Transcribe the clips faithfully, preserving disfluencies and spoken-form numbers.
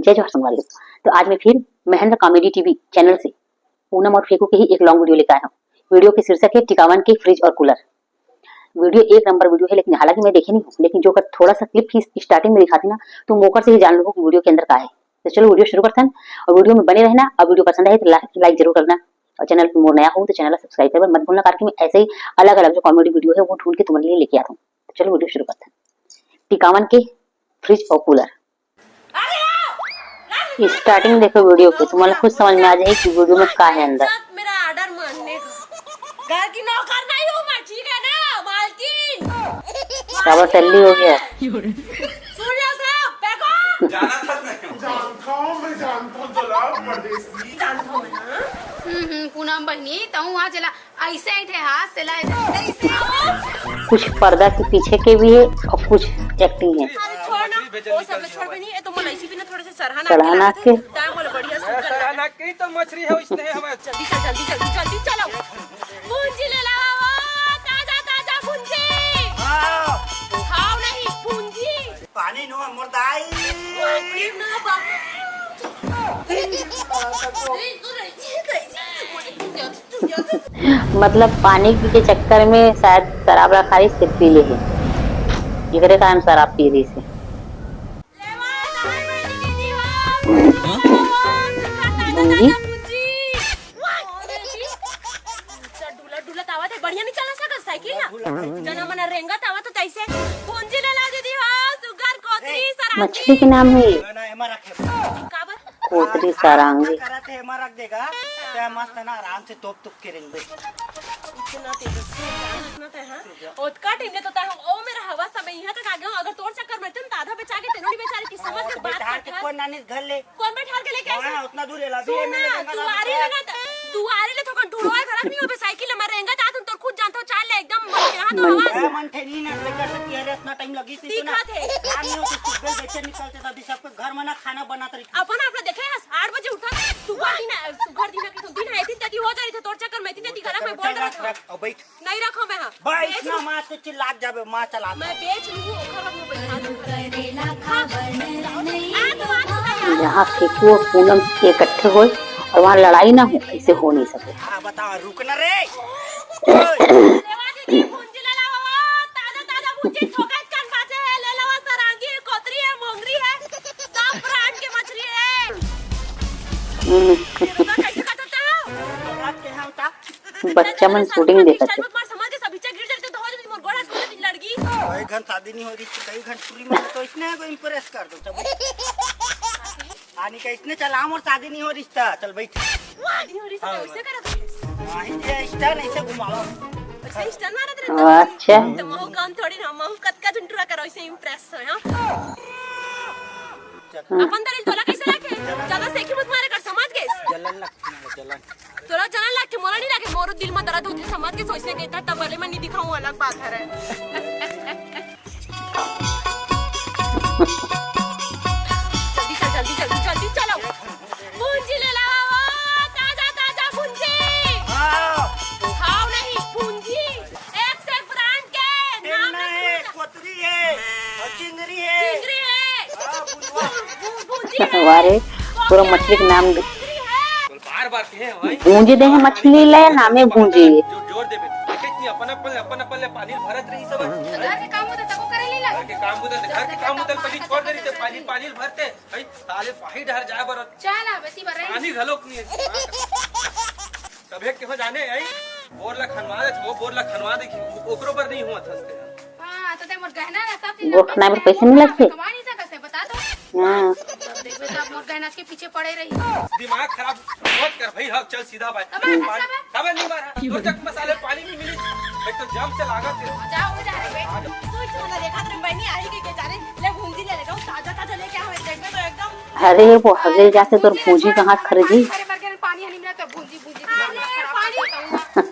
जय जोहार संगवारी हो। तो आज मैं फिर महेंद्र कॉमेडी टीवी चैनल से पूनम और फेकू के ही एक लॉन्ग वीडियो लेकर आया हूँ। वीडियो के शीर्षक है टिकावन के फ्रिज और कूलर। वीडियो एक नंबर वीडियो है, लेकिन हालांकि मैं देखे नहीं हूँ, लेकिन जो अगर थोड़ा सा क्लिप ही स्टार्टिंग में दिखाते ना, तो मोकर से ही जान लो कि वीडियो के अंदर का है। तो चलो वीडियो शुरू करते हैं और वीडियो में बने रहना। और वीडियो पसंद आए तो ला-, लाइक जरूर करना और चैनल पर मोर नया हो तो चैनल सब्सक्राइब करना मत भूलना, कारण कि मैं ऐसे ही अलग अलग जो कॉमेडी वीडियो है वो ढूंढ के तुम्हारे लिए लेके आता हूँ। तो चलो वीडियो शुरू करते हैं। टिकावन के फ्रिज और कूलर। स्टार्टिंग देखो वीडियो के, तुम्हारा खुद समझ में आ जाए कि वीडियो में का है अंदर। मेरा ऑर्डर मानने का। घर की नौकर नहीं हूँ मैं, ठीक है ना, मालकिन? काबर टल्ली हो गया? सुन लो सब, देखो। जानता हूँ मैं, जानता हूँ, जला परदेसी। जानता हूँ मैं, हाँ? हम्म, हम्म, पूनम बहिनी, तहूँ वहाँ चला, ऐसे ऐंठे हाथ से ला, ऐसे, ऐसे। कुछ पर्दा के पीछे के भी है और कुछ एक्टिंग है। अरे छोड़ ना, वो सब छोड़ बहिनी, ये तो मोला ऐसी भी ना थोड़े से सरहा नाक के। टाइम वाला बढ़िया सूट कर। सरहा नाक के ही तो मछली है, इसने हमें। जल्दी चल, जल्दी, जल्दी, जल्दी चलो। भुंजी ले लावा वो, ताजा, ताजा भुंजी। हाँ। खाओ नहीं, भुंजी। पानी नो मोर दाई। पानी नो बा। मतलब पानी के चक्कर में शायद शराब रखा रही, सिर्फ पी ले है, एकरे कारण शराब पी रही से। भुंजी? अच्छा, डुलत डुलत आवत हे, बढ़िया नहीं चला सकत साइकिल ना। जना मना रेंगत आवत तो तैसे। भुंजी ले ला दीदी हो, सुगर कोतरी, सरांगी। मछली के नाम है ये। ना, ना, एमा रखे। काबर? कोतरी, सरांगी। करत हे, एमा रख देगा। ते मस्त ना, आराम से तोप तोप के रेंगे। इतना तेजस्वी इंसान, इतना ते, हाँ? ओतका टाइम ले तो तैं, ओ मेरा हवा सब यहाँ तक आ गया हूँ। अगर तोर चक्कर में तुम आधा बेचा के तेनों नहीं बेचारी की समझ के बात करते हैं। कोई नानी घर ले। कौन बैठाल के लेके आइस? हाँ, उतना दूर है, अभी सुन ना, दुआरी ले ना, दुआरी ले थोकन ढूंढवा, घर नहीं होबे, साइकिल ले, मैं रेंगत आत हूँ, तोर खुद जानत हो, चाल ले, एकदम यहाँ तो आवाज। मन ठेनी ना, लेकर से किया रे, इतना टाइम लगी थी तो ना। दिखा थे। काम नहीं होती, सुबह बेचे निकलते थे, अभी सबके घर में ना खाना बनात रही। अपन आप लोग देखे, आठ बजे उठा, सुबह दिन है, सुबह दिन है, दिन है, इतनी जल्दी हो जा रही थी, तोर चक्कर में इतनी जल्दी घर में बोल रहा था। अब बैठ। नहीं रखो मैं, हाँ। भाई, बेच इतना लूँ। मार तो चिल्लात जाबे, मार चला। मैं बेच लूँ, ओकर बाद मैं बैठा दूँ। करेला खाबर नहीं आ, तो आ, तो आ। जहाँ फेंकू और पूनम इकट्ठे होए और वहाँ लड़ाई ना हो, ऐसे हो नहीं सके। हाँ, बता, रुक ना रे। देवा दीदी, भुंजी ला लावा, ताजा, ताजा भुंजी, थोकत कन बाचे है, ले लावा, सरांगी है, कोतरी है, मोंगरी है, सब ब्रांड के मछली है। हम्म। ये बता, कैसे काटता है? रात के यहाँ होता। बच्चा मन शूटिंग देखत हे। कई घन शादी नहीं हो रही, कई घन टूरी मन तो इसने को इम्प्रेस कर दो, चल। आनी का इसने चला, मोर शादी नहीं हो रिश्ता, चल बैठ। शादी हो रिश्ता, हाँ। वैसे करत हे। हाँ, ये स्टाइल ऐसे घुमावा। वैसे स्टाइल मारत रहता। अच्छा। तो महू कौन थोड़ी ना, महू कतका झन टूरा करो, ऐसे इम्प्रेस हो, हाँ? चल। अपन दरिल तोला कैसे लागे? ज्यादा सेखी मत मारे कर, समझ गए? जलन लगती है, जलन। तोला जलन लागथे, मोला नहीं लागे, मोरो दिल में दर्द होथे, समझ के सोचने के था, तब भले मैं नहीं दिखाऊं, अलग बात है रे। जल्दी चल, जल्दी, जल्दी, जल्दी चलो। भुंजी ले लावा वो, ताजा, ताजा भुंजी। हाँ। खाओ नहीं, भुंजी। एक से एक ब्रांड के, नाम ना है, सुना। कोतरी है, और चिंगरी है। चिंगरी है। हाँ, बुलवा। भु-, भु-, भुंजी है। वाह रे, पूरा मछली के नाम दे। चिंगरी है। बार बार कहे हैं भाई। भूंजे दे हैं मछली ले, नामे भूंजी। जो जोर देबे। कितनी अपन, अपन, अपन, अपन ले पानी भरत रही सब। घर के काम होता तको करे नहीं लगे। घर के काम होता, घर के काम होता, पानी छोड़ दे रही थे, पानी, पानी भरते। भाई, साले पाही डहर जाए बर। चल, आ, बेटी बर रही। पानी घलोक नहीं है। तभे के हो जाने, आई? बोर ला खनवा दे, वो बोर ला खनवा दे, ओकरो पर नहीं हुआ था। हाँ, तो ते मोर गहना ना सब चीज वो अपने खनाए बर पैसे नहीं लगते? कमा नहीं सकत हे, बता तो। हाँ। देखबे तो अब मोर गहना के पीछे पड़े रही। दिमाग खराब मत कर भाई, हाँ, चल सीधा बात। कमा ना पानी, सब है। कबे नहीं मारा, दो चक मसाले पानी भी मिली, भाई तो जाम से लागत है। जा, उड़ जा रे, बैठ। तू इतना देखा तेरे बहनी आई के, के जाने, ले भूंजी ले लेगा, ताजा, ताजा लेके आवे, देखबे तो एकदम। अरे, वो हगे जाके तोर भूंजी कहाँ खरीदी? अरे, मर गए, पानी हनी मिला तो भूंजी, भूंजी, अरे, पानी।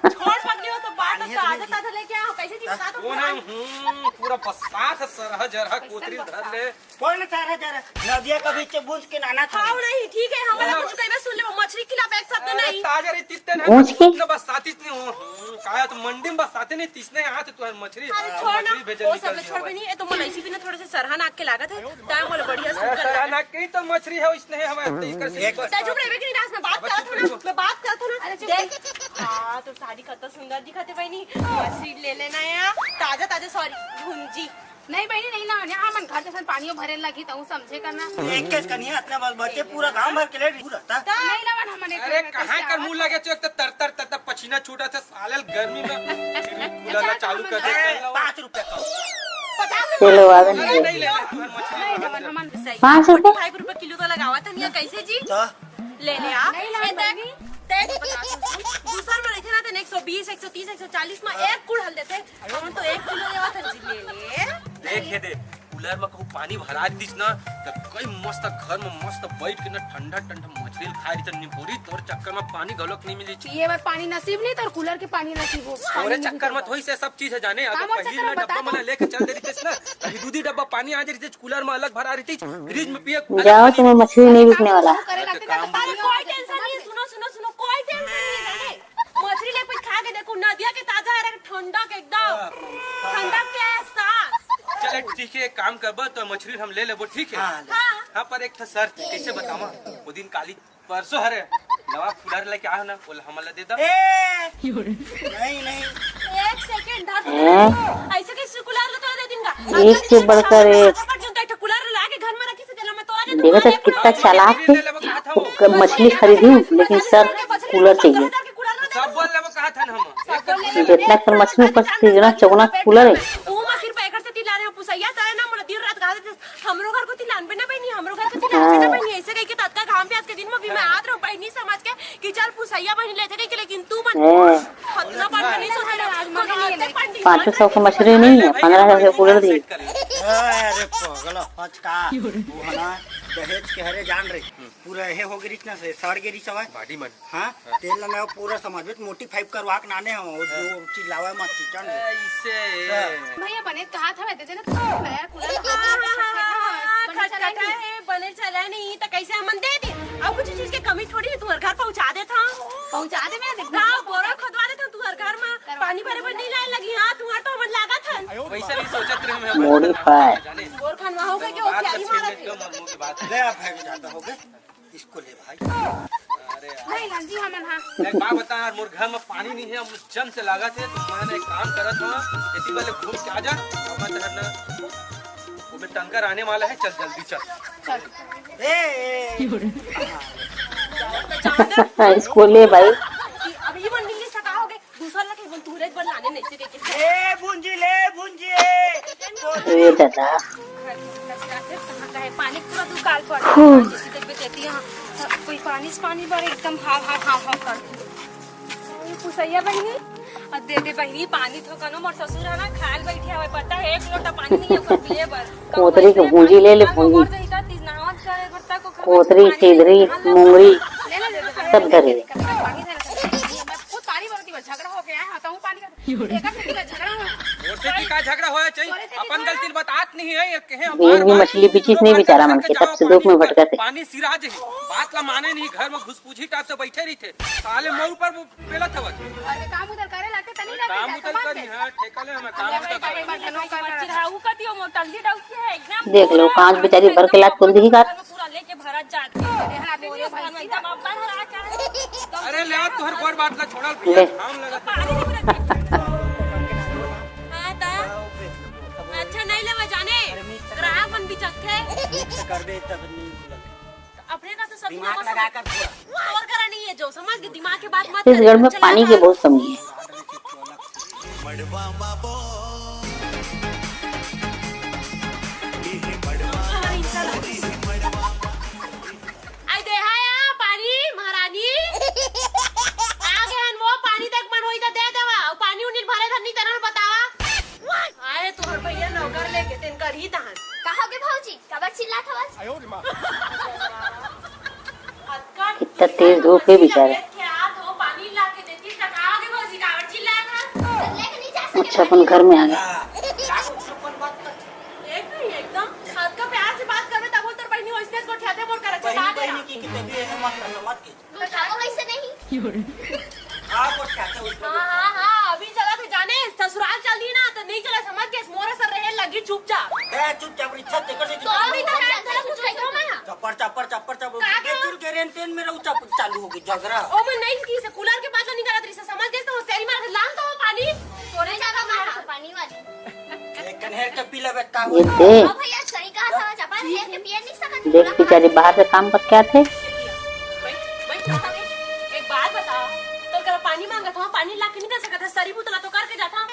छोड़ पगली, वो तो बात है, ताजा, ताजा लेके आओ, कैसे जी बता दो। वो ना, हम्म, पूरा बसात है, सरह जरह कोतरी धर ले। कौन सरह जरह? नदिया के बीच से भूंज के नाना था। हाँ, नहीं, ठीक है, हमारा कुछ कहीं सुन ले, वो मछली खिला बैग सब तो अरे, नहीं। ताजा रही, तित्ते ना, भूंज के? उतना बसात इतनी हो। काया तो मंडी में बसाते नहीं, तिसने हाथ तुहर मछरी, अरे छोड़ ना, मछरी भेजल वो सब निकल छोड़ गया। बनी, ये तो मोला इसी बिना थोड़ा सा सरहा नाक के लागत है, ताय मोला बढ़िया अरे सुंदर सरहा लागत। नाक के ही तो मछरी है, इसने हमारे इकर से एक बस। तै चुप रहिबे कि नहीं, राज, मैं बात अब करत हूँ ना, चुप रहिबो। मैं बात करत हूँ ना। अरे चुप देख, रहिबो। हाँ, तो साड़ी कत्ता सुंदर दिखत है बहिनी, मछरी ले लेना या, ताजा ताजा, सॉरी, भुंजी। नहीं बहिनी, नहीं लावन, यहाँ मन घर जैसन पानियो भरे लगी, तहूँ समझे करना। एक केस कनिया इतना बस बचे, पूरा गांव भर के ले रहता। नहीं लावन, हमन एक अरे, कहाँ कर मुंह लगे चो, एक तो तर, तर, तर, तर पसीना छूटा थे, साले गर्मी में। फिर कूलर ला चालू कर दे, ए, चल लो। पाँच रुपया कम। पचास रुपया। चलो, आवे अरे, नहीं। नहीं ले, नहीं, हमन मछली नहीं, नहीं, लावन। हमन, हमन सही। पाँच रुपया? फोर्टी फाइव रुपया किलो तो लगावा था, नहीं, कैसे जी? तो? ले ले, आ। नहीं लावन, ए, देख, बहिनी। देख, बता तू, दूसर में रहिथे ना, तो एक सौ बीस, एक सौ तीस, एक सौ चालीस में एक कुड़हल देथे। हम तो एक किलो लेवा था जी, ले ले। देख हे दे, कूलर में कहूँ पानी भरा दिस ना, त कई मस्त घर में मस्त बैठ के ना ठंडा ठंडा मछली खाए रही, त निपोरी तोर चक्कर में पानी घलोक नहीं मिली। पिए बर पानी नसीब नहीं, तोर कूलर के पानी नसीब हो। तोरे चक्कर में थोड़ी से सब चीज है जाने, अगर का मोर पहिली चक्कर ना में डब्बा बता में ना लेके चल दे रही ना, अभी दूधी डब्बा पानी आ जाती, कूलर में अलग भरा रही, फ्रिज में पिए अलग जाओ, पानी तुम्हें रही। मछली नहीं बिकने वाला। अरे तो काम अरे कोई टेंशन नहीं है, सुनो, सुनो, सुनो, कोई टेंशन नहीं है जाने। मछली ले कुछ खा के देखो, नदिया के ताजा है, ठंडा के एकदम, ठंडा के एहसास। चले ठीक है, एक काम करबो तो मछली हम ले लेबो, ठीक है? हाँ, ले। हाँ। हाँ, पर एक ठो शर्त, कैसे बतावा? वो दिन काली परसों हरे नवा कूलर लेके आए हो ना, वो हमन ला दे दो। ए! नहीं, नहीं। एक सेकंड धर। हैं? ऐसे कैसे कूलर ला तोला दे दूंगा? एक से बढ़कर एक। फटाफट जो एक ठो कूलर ला के घर में रखी से चला, मैं तोला दे दूंगा। देखो तो कितना चालाक है। वो क-, मछली खरीदी, लेकिन सर कूलर चाहिए। सब बोल लेबो कहा था ना हम। जितना कर मछली ऊपर से तीगना चौगना कूलर है। वो मैं सिर्फ एकर से तिला रहे हो, पुसैया करे ना, मोला दिन रात कहा देते, "हमरो घर को तिलान बे ना बहिनी, हमरो घर को तिलान बे ना हाँ। बहिनी।" ऐसे कह के ततका घाम प्यास के दिन में भी मैं आत रहूं बहिनी समझ के कि चल पुसैया बहिनी लेते कह के, लेकिन तू मन हाँ। हतना पर नहीं सोचे ना, आज मम्मी नहीं है। पाँचों सौ को मछली नहीं है, पन्द्रह सौ के कूलर दी। अरे पगला, आज का, वो है ना, दहेज के हरे जान रही। पूरा हे हो गे रिच ना से, सड़ गे रिच हवय। बॉडी मन। हाँ, हाँ। तेल लगाओ पूरा समाज में, मोटी फाइव करवा के नाने हो, जो हाँ। चिल्लावे मत, चिचन। ऐसे। हाँ। भैया बने कहा था, दे देना, यार, कूलर हाँ, हाँ, हाँ, हाँ, हाँ, बने चला खटखटा नहीं। है, बने चला नहीं, तो कैसे हमन दे दे? अब कुछ चीज के कमी थोड़ी है, तुम्हारे घर पहुंचा देता हूँ। पहुंचा दे, मैं देखना। गाँव बोरा खोदवा देता हूँ तुम्हारे घर में, करवा। पानी भरे पर नहीं लाए लगी, हाँ, तुम्हारे तो हमन लागत है। वैसे भी सोचत रहे, मैं मॉडिफाई। जाने। बोर खनवा हो गए, क्या बात होशियारी सब मारा चीज थे? एकदम हम लोग की बात है। ले, आप भाई, ज्यादा हो गए। इसको ले भाई। अरे यार। नहीं लाल जी, हमन हाँ। मैं का बता यार, मोर घर में पानी नहीं है, हम जम से लागत है, तो मैं ना एक काम करत हूँ, इसी वाले घूम के आ जा, अब मैं तेरा ना, वो में टंकर आने वाला है, चल जल्दी चल। चल। ए, ए। इसको ले भाई। अब ये मन मिल सका हो गए। दूसर ला कहीं बोल, तू रे एक बार लाने नहीं से देखे। ए भुंजी ले, भुंजी। ए दादा। कहाँ का है? पानी पूरा दुकाल पड़ हम्म। जैसे देख बेचती है, कोई पानी से पानी बर एकदम हाव, हाव, हाव, हाव कर। ये पुसैया बहिनी, अब दे दे बहिनी, पानी तो कनो मोर ससुर है ना, खाल बैठे हवे, पता है, एक लोटा पानी नहीं है ओकर पिए बर। कोतरी के भुंजी ले ले, भुंजी। कोतरी, सिधरी, मुंगरी, सब धरे। मोर से की का झगड़ा होया चाहिए? अपन गलती बतात नहीं है, ये कहे हम एक भी मछली बिचिस नहीं बेचारा मन के, तब से दुख में भटकत है। पानी सिराज है, बात ला माने नहीं, घर में घुसपूछी टाइप से बैठे रहिथे। साले मोर ऊपर वो पेला था बस। अरे काम उधर करे लागते तनी काम उधर करी, हाँ, ठेका ले हमें काम उधर करी। चिढ़ाऊ का दियो, मोर टंडी डाउकी है एकदम। देख लो, कांच बेचारी भर के लात खोल दी का। पूरा लेके भरा जात है। अरे ले, तोहर गोर बात ला छोड़ल भैया, ले। घाम लगत। हाँ, ता? अच्छा, नहीं लेवा जाने। ग्राहक मन बिचकथे। कर दे, तब नहीं बोला। अपने का तो सब दिमाग लगा कर पूरा। और करा नहीं है जो, समझ गए? दिमाग के बात मत छत्तीसगढ़ में पानी की बहुत कमी है। आई दे हा या पानी, महारानी। आ गए हन वो पानी, देख मन होई त दे देवा। अउ पानी उनी भरे धर नहीं तेरा बतावा। आए तोहर भैया नौकर लेके तेन कर ही तहन। कहा के भौजी, काबर चिल्लात हवस? कितना तेज धूप है बेचारे। पानी ला के देती त कहा के भौजी, काबर चिल्लात हवस? अच्छा, अपन घर में आ गए। एकदम हल्का प्यार से बात करबे, तब तोर बहिनी वैसने गोठियाते मोर करे, चला दे। बहिनी की कितने भी है, मत करना, मत कीजिए। गोठियाबो कैसे नहीं? हाँ, गोठियाते उसको। हाँ, हाँ, हाँ, अभी तो अभी तो रात भर कुछ खाई हो ना। चप्पड़, चप्पड़, चप्पड़, चप्पड़। का का? बेचुर के रेन टेन में रहू, चप्पड़ चालू हो गई, झगड़ा। ओ, मैं नहीं की से कूलर के बात नहीं करत रही से, समझ गए तो तेरी मार के लान तो पानी। तोरे जगह में पानी वाली। एक कन हेर के पी लेबे का ये हो? दे। अब भैया सही कहा था, चप्पड़ हेर के पिए नहीं सकत। देख बेचारी बाहर से काम करके आथे। भाई, भाई, एक बात बताओ, तो कल पानी मांगत हो, पानी ला के नहीं दे सकत है, सरी बुतला तो करके जाता।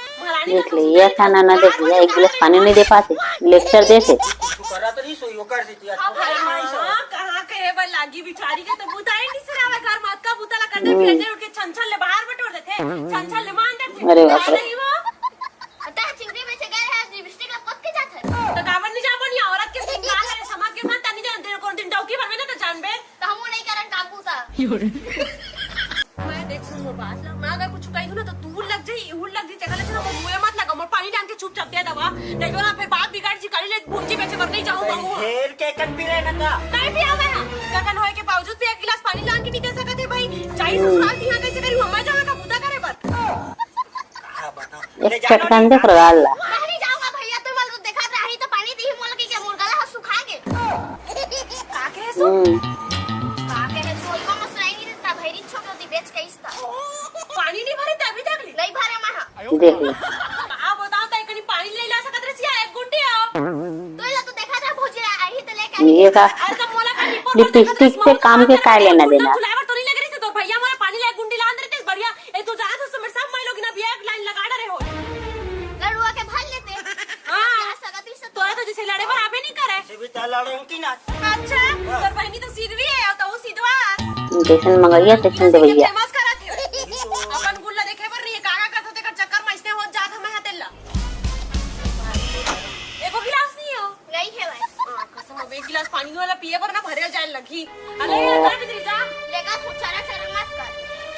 देख ले, ये क्या ननद है भैया, एक गिलास पानी नहीं दे पाते, लेक्चर देते। करा तो नहीं सोई, ओकर से किया। हाँ, हाँ, कहाँ कहे बर लागी बिचारी के, तो बुता ही नहीं सरावे घर में, अतका बुता ला कर दे, हम्म। फिर उठ के छन छन ले बाहर बटोर देते, छन छन ले मान देते। अरे बाप रे। अरे वो। अतः चिंगरी में से गए हैं, लिपस्टिक ला पोत के जात है। तो काबर नहीं जाबो नहीं, औरत के सिंगार है, समाज के साथ तनी जान दे, कौन दिन डौकी भर में ना तो जानबे। तो हमू नहीं करन काबू सा। मैं देख सुन मोर बात ला, मैं अगर कुछ कही दूँ ना तो तू लग जाई, इहू लग जाई, तेकर ले चला मोर मुँहे मत लगा, मोर पानी डाल के चुपचाप दे दवा, नहीं तो ना फिर बात बिगाड़ जी, कल ले भूंजी बेचे बर नहीं जाऊँ मैं। ढेर के कन पी लेना का? नहीं पिया मैं, हाँ। गगन होए के बावजूद भी एक गिलास पानी लान के नहीं दे सकत है भाई, चाही ससुराल की यहाँ कैसे करी, मैं जाऊँ का बूता करे बर। हाँ, बताओ। एक चटकन दे प्रगाल ला। मैं नहीं जाऊंगा भैया, तुम लोग देखत रही तो पानी दी मोल के, के मुर्गा ला सुखा के। का के सो? हम्म। का के है सो? इको मसुराई नहीं देता, भैरी छोक होती बेच के इस्ता। पानी नहीं भरे ते अभी तक ले? नहीं भरे मैं। देख ले। का बताओ, तई कनी पानी ले ला सकत रही सिया, एक गुंडी आओ। तो ये तो देखा था भौजी आई तो लेके ये का? अरे तो मोला का लिपस्टिक से काम के काय लेना देना? चुलावर तो नहीं लग रही से तो भैया मोला पानी ले गुंडी लान देते बढ़िया। ए, तू जाना तो मेरे सब माई लोग ना भी एक लाइन लगा डरे हो। लड़ुआ के भल लेते। हाँ। क्या सकती से तोरा तो जैसे लड़े बर आबे नहीं करे। से भी ता लड़े की ना। अच्छा, तोर बहनी तो सीधवी है, तो वो सीधवा। जैसन मंगैया, तैसन देवैया। फेमस करत है। अपन गुल्ला देखे बर नहीं है, काका करत तेकर चक्कर में इसने हो जात हमें हतेला। एगो गिलास नहीं हो। नहीं है भाई। हाँ, कसम, अब एक गिलास पानी वाला पिए बर ना भरे जाए लगी। अरे यार, जा भीतरी जा। लेगा तू चरा चरा मत कर।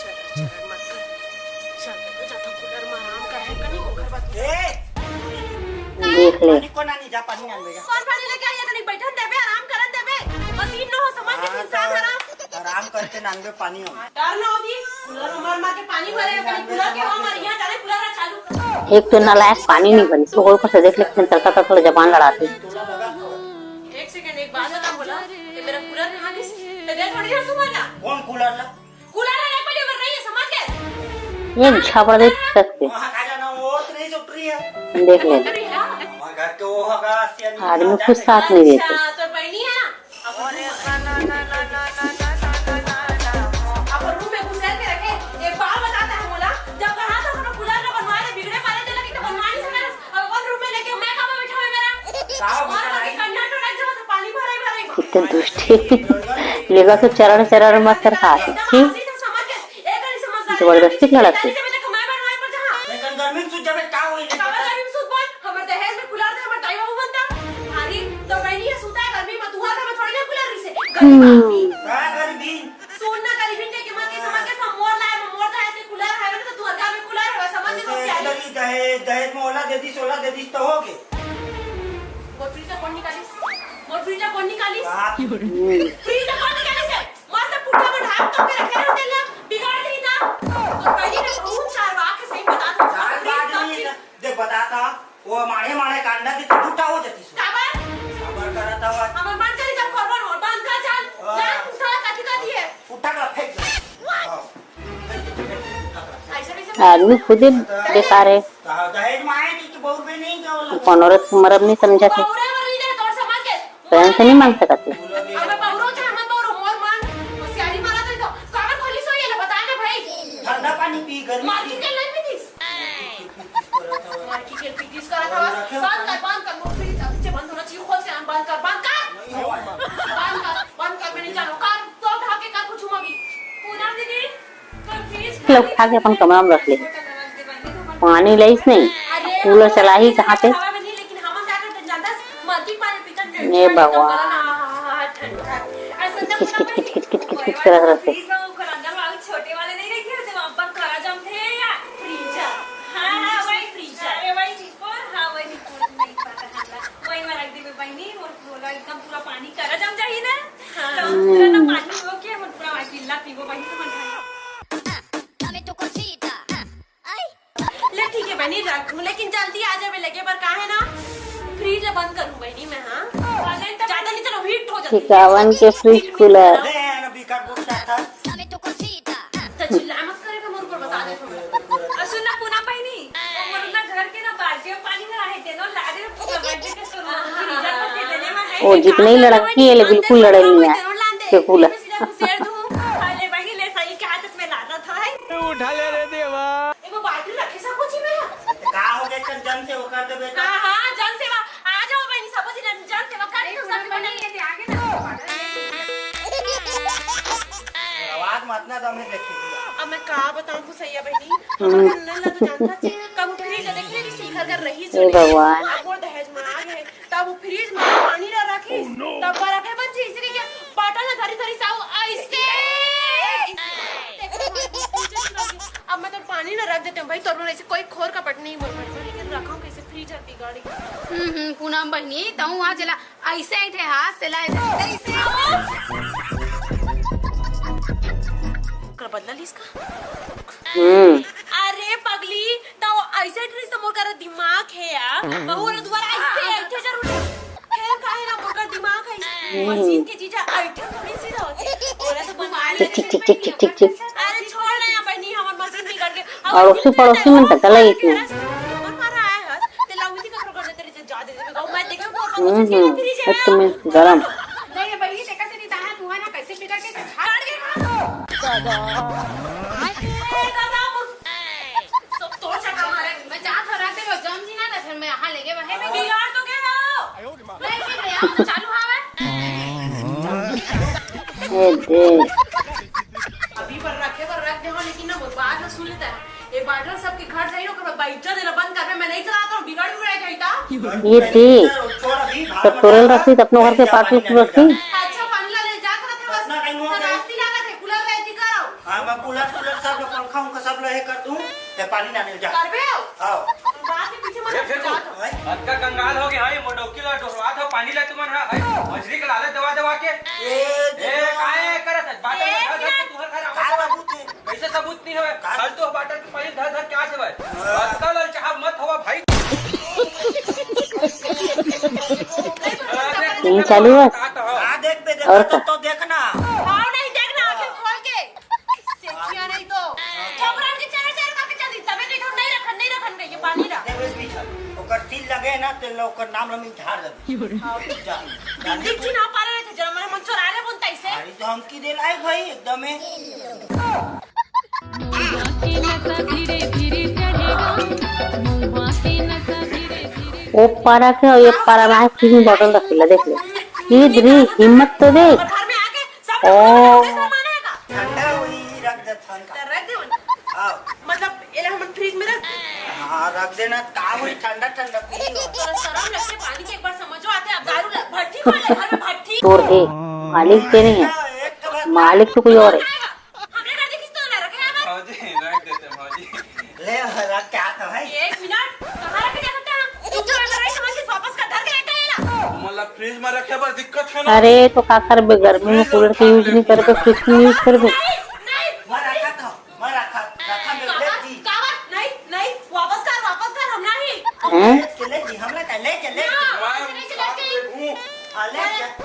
चरा चरा मत कर। चल, तो जा, तो कूलर में आराम कर, है कनी को घर बात। ए! देख ले। पानी को ना नहीं जा, पानी ना लेगा। कौन पानी लेके आई है? कनी बैठन देबे, आराम करन देबे। मशीन न हो, समझ के हाँ, इंसान तो हराम। आराम करके नानबे पानी हो। डर ना होती, कूलर में मार मार के पानी भरे, कनी कूलर के हवा मार, यहाँ जाने कूलर है चालू। एक तो नालायक पानी नहीं भरी, तो ओकर से देख ले, तड़का तड़का जबान लड़ाते। एक सेकंड, एक बात बता बोला, ये मेरा कूलर कहाँ गई? तो दे थोड़ी देर सुबह ना। कौन कूलर ला? कूलर है, पहले उधर नहीं है, समझ गए? ये छापड़ दे सस्ते। वहाँ का जाना, वो तो नहीं सुट रही है। देख ले। अरे यार। हमारे घर के वो होगा, आसिया नहीं आदमी होगा, कुछ जाने साथ नहीं देते। अच्छा, तो बहनी है ना? अपन रूम में घुसेर के रखे। एक बार बताता है मोला, जब कहा था अपना कूलर ना बनवा ले, बिगड़े परे थे, लेकिन तो बनवा नहीं सका। अब अपन रूम में लेके मैं कहाँ बैठा हुआ मेरा? साहब, और बाकी कंडा टोला जो तो पानी भरा ही भरा ही। कितने दुष्ट है। लेगा तो चरण चरण मत कर खा, एकदम ठीक? आलसी था, समझ गए? एक बार नहीं समझता। जबरदस्ती लड़ाते। मैं बनवाए पर जहाँ। लेकिन गर्मी में सूझ जावे, का होई? काबर गर्मी में सूझ बोल? हमर दहेज में कूलर दे, हमर दाई बाबू बनता। भारी तो बहनी है, सूता है गर्मी में, तुहर घर में थोड़ी ना कूलर रही से। गर्मी में। का गर्मी? सुन ना, गरीबी के कीमत के समझ के सब मोर लाए, मोर दहेज के कूलर है, तो तुहर घर में कूलर है, समझ के सब ऐसे सियारी। दहेज, दहेज, दहेज में ओला दे दी, सोला दे दी, तो हो गए। मोर फ्रिज ला कौन निकालिस? मोर फ्रिज ला कौन निकालिस? बाप। फ्रिज ला कौन निकालिस है? मस्त पुट्ठा में ढाक करके रखे रहो, तेल ला बिगाड़ देही ना। तो कहीं ना कहूँ चार बार के सही बता दो। चार बार फ्रिज नहीं कब है, देख बताता, वो माड़े माड़े कांदा की तो पुट्ठा हो जाती सो। काबर? काबर करता हुआ। हमर मन चली जब खबर हो, बंद कर चल। हाँ। लाल पुट्ठा ला कथी कर दिए? पुट्ठा का फेंक दे। हाँ। आदमी खुदे बेकार है। दहेज मांगे कि, कि बउर में नहीं गयो ला। कौन औरत को मरब नहीं समझा थे। बउरे बर नहीं जाए, तोर समझ के। बहन से नहीं मांग सकते। अब मैं बउरो चाहे मत बउरो, मोर मन होशियारी मारा तो, तो काबर खोली सो ये ला बता ना भाई। ठंडा पानी पी, गर्मी मार पी। के नहीं पीतीस। मार के पीतीस करत हवस। बंद कर, बंद कर, मुख फिर पीछे बंद होना चाहिए, खोल से बंद कर, बंद कर। नहीं हुआ है। बंद कर, बंद कर, मैं नहीं जानू। कर, तो ढाके कर कुछ मम्मी। पूनम दीदी, लोग उठा के अपन कमरा में रख ले। पानी लाइस नहीं, कूलर चलाही कहाँ पे? ए भगवान। किच किच किच किच किच किच किच करत रहते। वही में रख देबे बहिनी, मोर पूरा एकदम पूरा पानी करा जम जाही ना। हाँ। तो पूरा ना पानी हो के हमर पूरा वाकिला पीबो बहिनी, तुमन भाई। ले ठीक है बहिनी, रख, लेकिन जल्दी आ जाबे लेके बर, का है ना, फ्रिज ला बंद करूँ बहिनी मैं, हाँ। ज्यादा नहीं, चलो, हीट हो जाती है। टिकावन के फ्रिज कूलर। ले, ना बिकट गुस्सा था। तो चिल्ला मत करे, मैं मोर को बता दे। और सुन ना, पूनम बहिनी, वो मोर ना घर के ना बाल्टी में पानी भरा है, तेनो ला दे, पूरा बाल्टी के सोना, फ्रीजर में के देने में है। ओ, जितना ही लड़की है, ले बिल्कुल लड़े नहीं है। तेनो लान दे। के कूलर। सीधा घुसेड़ दूँ। ले बहिनी, ले सही के हाथ में लाना था, है। उठा ले रे देवा। एगो बाल्टी रखे सब कुछ में। का हो गया, चल जन सेवा कर दे बेटा। हाँ, हाँ, जन सेवा। आ जाओ बहन, सब जन, जन सेवा कर दो, सब बहन। आगे ना। आवाज मत ना दमे देखी। अब मैं का बताऊं कुसैया बहनी, हमारे नन्ना ला तो जानता है, कब फ्रिज देखे नहीं, सीखा कर रही। हे भगवान। अब वो दहेज में आ गए, तब वो फ्रिज में पानी ना रखी, तब पर रखे बच्ची इसरी के बाटल ना धरी धरी साउ ऐसे। देखो, अब मैं तो पानी ना रख देते हूँ भाई, तो ऐसे कोई खोर का पट नहीं बोल पाई, लेकिन रखा हूँ कैसे, फ्रीजर बिगाड़ी। हम्म, हम्म, पूनम बहनी, तहूँ वहाँ चला, ऐसे ऐठे हाथ से लाए, ऐसे। कर बदला ली इसका। हम्म। अरे पगली, तो ऐसे ऐठे तो मोर कर दिमाग है यार। बहू वाला दोबारा ऐसे ऐठे जरूर। खेल काहे ना, मोर कर दिमाग है। हम्म। मशीन के चीज ऐठे थोड़ी सी होती। ओला तो बना ठीक, ठीक, ठीक, ठीक, ठीक, ठीक। अरे छोड़ ना यार बहनी, हमार मशीन बिगड़ गई। अड़ोसी पड़ोसी मन तो चला ही थी। हमार मारा आया है, ते लाउती का कर दे तेरे से जा दे दे, मैं देखे वो हम्म, हम्म, फ्रिज है। एकदम गरम। नहीं, ये बहिनी देखा से नहीं, ताहा तुहा ना कैसे बिगड़ के झाड़ के खा दो। दादा। ए, दादा, सब तोर चक्कर मारे। मैं जात हो रात में जम जी ना, ना फिर मैं यहाँ लेके बहे में बिगाड़ तो के हो। नहीं, फिर ले आओ, तो चालू हवा। ए दे। अभी पर रखे पर रख दे हो, लेकिन ना, वो बाद में सुन लेता है। ये बाटल सबके घर जाई, ओकर बाद इज्जत देना बंद करबे, मैं नहीं चलाता हूँ, बिगड़ भी जाई था। ये दे। सब तोरेल रखी, अपनो घर के पाटल क्यों रखी? अच्छा, पानी ला ले जा, करत है बस। इतना टाइम हो गया। नाश्ती लागत है, कूलर ला जी करो। हाँ, मैं कूलर, कूलर सब लो, पंखा उंखा सब लो, ये कर दूँ। ते पानी ना ले जा। करबे हो? हाँ। बात के पीछे मत ये फिर जा। अतका कंगाल हो गया, हाँ, ये मोटौकी ला डोहरवा दो, पानी ला तुमन, हाँ, हाँ, मछली के लालच दवा दवा के। ए, ए, काहे करत है? बाटल में धर, धर के तुहर घर आवत है। का बाबू थे? कैसे सबूत नहीं हवे? का? कल तो बाटल के पानी धर धर के आत हवे। हाँ। अतका ललचाहा मत हवा भाई। तीन चालू बस। हाँ, देख बे, देख और बे, का? तो देखना। हाँ, नहीं देखना, आँखें खोल के। सेठिया नहीं तो। छोकरन के चेहरा चेहरा करके चल दी, तबे कही तो नहीं रखन, नहीं रखन कही, ये पानी रख। देख बे, पीछे ओकर तिल लगे ना, तो ओकर नाम हम झाड़ देबे। हाँ। जा। बिंदी जी ना पारे रहे थे, जरा मन, मन चोरा ले बोलता इसे। अरे तो हम की दे लाए भाई, एकदम है। ओ पारा के, ये पारा में तीन बॉटल रखी ला, देख ले। ये दरी हिम्मत तो दे। और घर में आके सब ओ। लोग का। ठंडा हुई रख दे, ठंडा। तो रख दे उन्हें। हाँ। मतलब, एला हमन फ्रिज में रख। हाँ, रख देना, का हुई, ठंडा ठंडा पी। तोरा शरम लगथे, पानी के एक बार समझो आथे, अब दारू ल-, भट्टी खोल ले, घर में भट्टी। तोर हे, मालिक ते नहीं है, एक तो बार मालिक तो कोई और है। हमरे घर देखिस तो ना रखे हवे। भौजी, रख देते भौजी। ले, रख के आता भाई। एक मिनट, कहाँ रखे जा सकते हैं? चुपचाप अंदर आई, समझ के वापस कर, धर के लेके आइला। मतलब फ्रिज में रखे बर दिक्कत है ना? अरे, तो का करबे, गर्मी में कूलर के यूज नहीं करबे, फ्रिज के यूज करबे। नहीं, नहीं। मैं रखा था, मैं रखा, रखा मेरे कावत, जी। कावत, नहीं, नहीं, वापस कर, वापस कर, हम नहीं। हैं? ले के ले जी, हमरा का ले के ले। ना, मैं ऐसे नहीं चला के। हाँ, ले जा। एक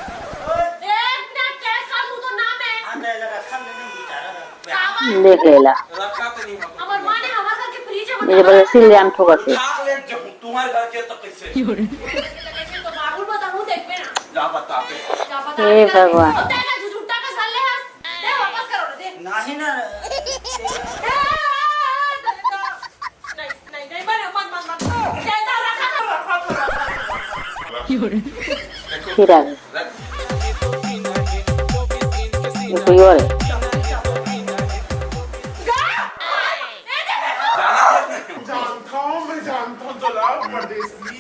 मिनट, कैश का मुंह तो नाम है। हाँ, ले, ले, रखा ले, नहीं, बेचारा रख। कावत। देख लेला। रखा तो नहीं होता। हमर माँ ने हमर घर के फ्रिज में ये जबरदस्ती ले जान ठोकर के। उठा ले जब तुम्हारे घर के तो कैसे? कैसे तो बाबू बताऊं, देखबे ना। जा बता दे। जा बता हे दे। भगवान। अब तेरा झुझुट्टा का सर ले हस। दे वापस करो ना, दे। नहीं ना। दे, दे, दे। नहीं, नहीं, नहीं, मत, मत, मत, मत। ये इधर रखा था, रखा था, रखा था। फिर आ गए। ये कोई और है।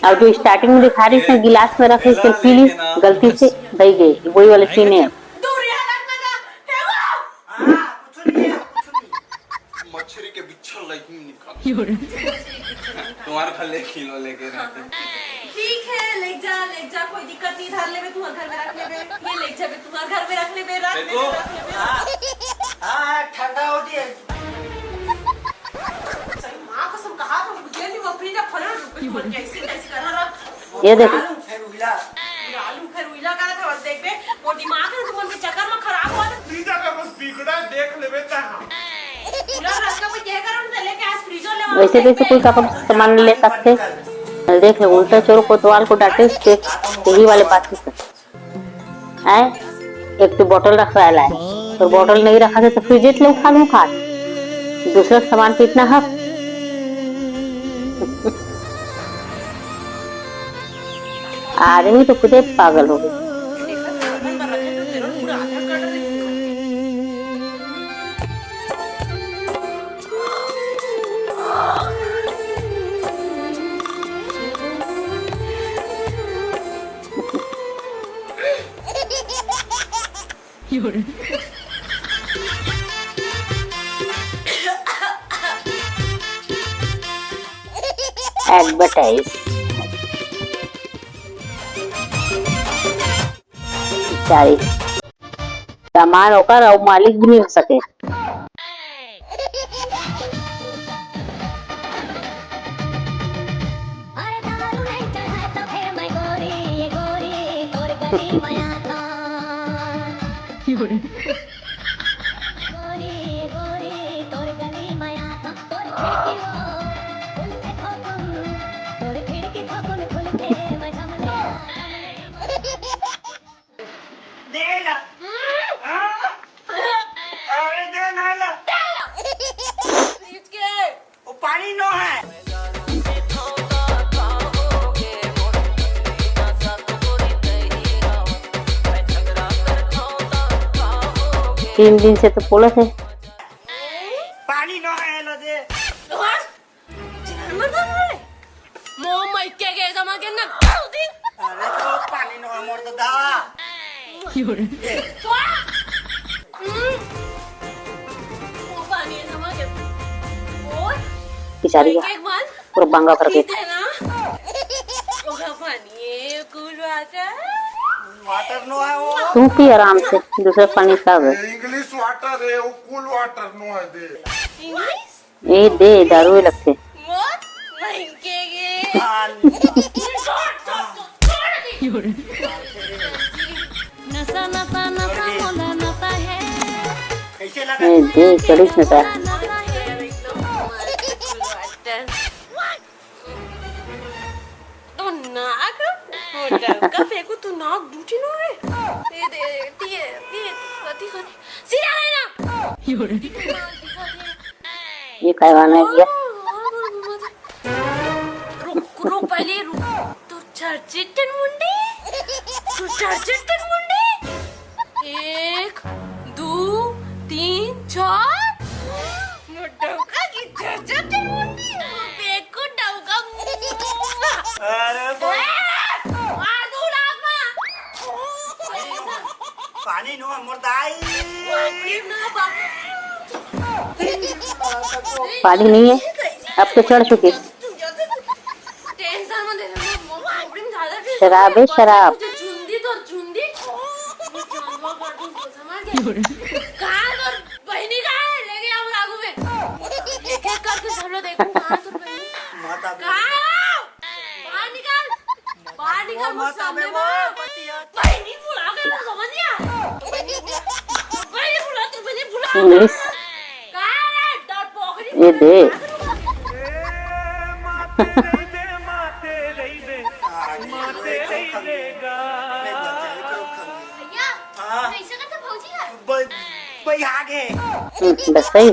अब जो स्टार्टिंग में दिखा रही, इसने गिलास में रख के इसने पी ली, गलती से बह गई, वही वाले सीन है। दूर रहा, लग लगा, देखो। हाँ, कुछ नहीं है, कुछ नहीं। मछरी के बिच्छर लाइक नहीं निकाल। तुम्हारे घर ले किलो लेके रहते। ठीक है, ले जा, ले जा, कोई दिक्कत नहीं, धर लेबे, तुम्हारे घर में रख लेबे, ये ले जाबे, तुम्हारे घर में रख लेबे, रख लेबे, देखो। रख लेबे। हाँ, हाँ, ठंडा हो दिए। सही माँ कसम कहा था, मुझे नहीं वो फ्रिज खोलना, रुक, तुम कैसे, कैसे करना रहा? ये देखो। आलू फेर उहिला। आलू फेर वैसे तैसे कोई का अपन सामान ले सकथे। देख ले, उल्टा चोर कोतवाल को डांटे, देख, यही वाले बात है। आय, एक तो बॉटल रखवाय ला हे, तो बॉटल नहीं रखा थे तो फ्रिज ले उठा लूं खात। दूसरा सामान पीटना हक। आदमी तो खुदे पागल हो गए। एडवर्टाइज। सारी सामान ओकर अउ मालिक भी नहीं हो सके। दे ना। हाँ? अरे दे ना ला। वो पानी नो है। तीन दिन से तो बोलत हे। पानी नो है, लो दे। जानवर बन रहे। मो मइके के जमा के ना गाल दी। अरे तो पानी नो मोर तो दा। मो पानी जमा के। और बेचारी का एक बार पूरा बांगा करके। पीते ना। ओका पानी है, cool water। Water नो है वो। तू पी आराम से, दूसरा पानी सब है। English water है, वो cool water नो है दे। English? ए दे, दारू ही लगथे। मौत महके गे। नशा, नशा, नशा, मोला नशा है। कैसे लगा? ए दे, चढ़िस नशा। नशा है। तो नाक, वो डंका फेंकू, तू नाक डूटी नो रे। दे, दे, दिए, दिए, दिए, सीधा है ना। ये काय गाना है भैया? रुक, रुक, पहले रुक। तू चर्चिटन मुंडी, तू चर्चिटन मुंडी। एक, दो, तीन, चार। मोर डौका की चर्चिटन मुंडी, मोर बेकू डौका। अरे बा- ए, मार दूं लात मा। पानी नो, मोर दाई। पानी नहीं है, अब तो चढ़ चुके। शराब है, शराब। बहनी कहाँ है? लेके आओ आगू में। एक एक करके सब लोग देखो, कहाँ है तोर बहनी? कहाँ है वो? बाहर निकल, बाहर निकल, वो मोर सामने में। बहनी बुला के ला, समझ गया? बहनी बुला, बहनी बुला, तू बहनी बुला। इंग्लिश। कहाँ है रे? डर पोखरी ये दे। भैया, हाँ। कैसे करते भौजी है? ब-, भाई आगे। हम्म, बस सही।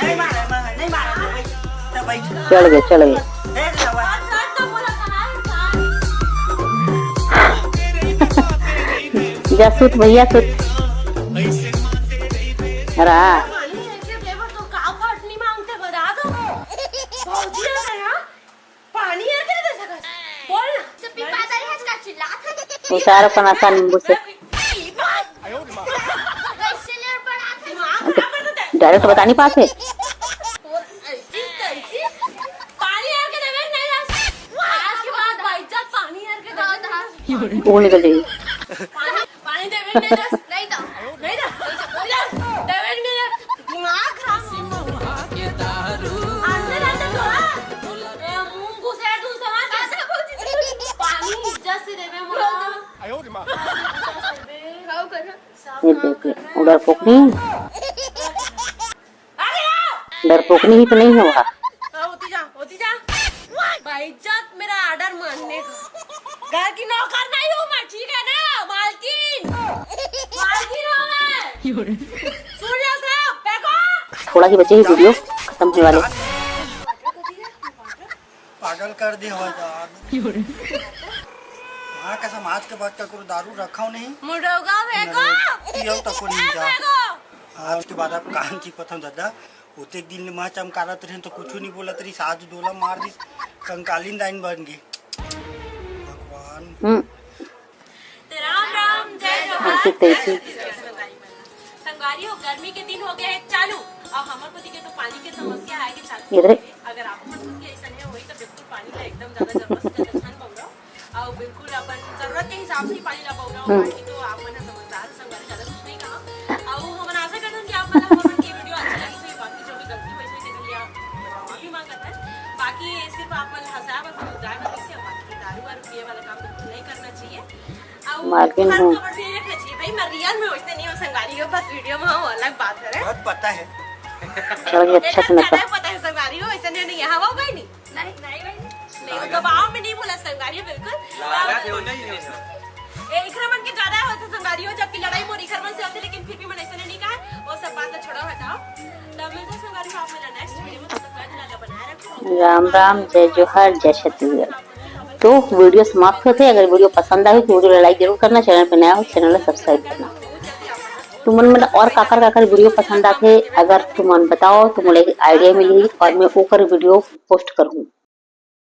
नहीं मारा, नहीं मारा, नहीं मारा। चढ़ गए, चढ़ गए। जा सुत भैया, सुत। रहा। पानी है क्या दे सकत? बोल ना। तो पीपा दे है, इसका चिल्लात है। उतार अपन आसान नींबू से। कैसे लेर पड़ा था? दिमाग खराब कर देता है। डायरेक्ट बता नहीं पाते। और ऐसी, कैसी? पानी यार के देवे नहीं आज। आज के बाद भाई साहब पानी यार के देवे नहीं। वो निकल जाएगी। पानी पानी देवे नहीं दस। नहीं दो। नहीं दो। देवे नहीं दस। दिमाग खराब हो। अंदर अंदर थोड़ा। ए, मुंह घुसे तू समझ। पानी इज्जत से देवे मोला। ये देख, वो डरपोकनी, डरपोकनी ही तो नहीं है वह। हाँ, होती जा, होती जा। भाई इज्जत, मेरा ऑर्डर मानने का। घर की नौकर नहीं हूँ मैं, ठीक है ना? मालकिन, मालकिन हूँ मैं। सुन लो सब, फेंको। थोड़ा ही बचे ही वीडियो खत्म होने वाले। पागल कर दे हो यार। हाँ, कसम, आज के बाद का करो दारू रखा नहीं। मुडौगा फेंको। पियो तो को नहीं जा। फेंको। हाँ, उसके बाद आप कान की पथम दादा, ओतेक दिन ले माँ चमकारत रहे तो कुछ नहीं बोलत रही, साज डोला मार दी, कंकालीन दाइन बन गई। भगवान। हम्म। तो राम राम, जय जोहार। ऐसे तैसे। संगवारी हो, गर्मी के दिन हो गए हैं चालू, और हमर को दिखे तो पानी के समस्या आए के चालू। इधर। अगर आप मन के ऐसा नहीं होई तो बिल्कुल पानी ला एकदम ज्यादा जरूरत से ज्यादा छान बउरो, और बिल्कुल अपन जरूरत के हिसाब से ही पानी ला बउरो, हम्म। बाकी तो आप मन ह समझदार हो संगवारी, ज्यादा कुछ नहीं कहा। और हम आशा करते हैं कि आप मन ला हमन के वीडियो अच्छा लगी, सही बाकी जो भी गलती हुई, इसमें तेकर लिए आप माफी मांगत है। बाकी सिर्फ आप मन ला हंसाए बर, उड़ाए बर नहीं से, बाकी दारू वारू पिए वाला काम बिल्कुल नहीं करना चाहिए। मालकिन हूँ। भाई, मैं रियल में वैसे नहीं हूँ संगवारी हो, बस वीडियो में हूँ, अलग बात है। बहुत पता है। चलो, ये अच्छा से पता है संगवारी हो, ऐसे नहीं, नहीं, यहाँ वो भाई नहीं। नहीं, नहीं भाई। नहीं, वो दबाव में नहीं बोला संगवारी हो, बिल्कुल। लालच हो नहीं है। ए, इकरा मन के ज्यादा होते संगवारी हो, जबकि लड़ाई मोर इकर मन से होते, लेकिन फिर भी मन ऐसे नहीं कहा, वो सब बात ला छोड़ो, हटाओ। तब मिलते हैं संगवारी हो, आप मेरा नेक्स्ट वीडियो में, तब तक के लिए बनाए रखो। राम राम, जय जोहार, जय छत्तीसगढ़। तो वीडियो समाप्त होथे। अगर वीडियो पसंद आए तो वीडियो ला लाइक जरूर करना, चैनल पे नया हो चैनल ला सब्सक्राइब करना। तुमन मन ला और काकर काकर वीडियो पसंद आथे, अगर तुमन बताओ तो मोला एक आइडिया मिलही और मैं ओकर वीडियो पोस्ट करहूँ।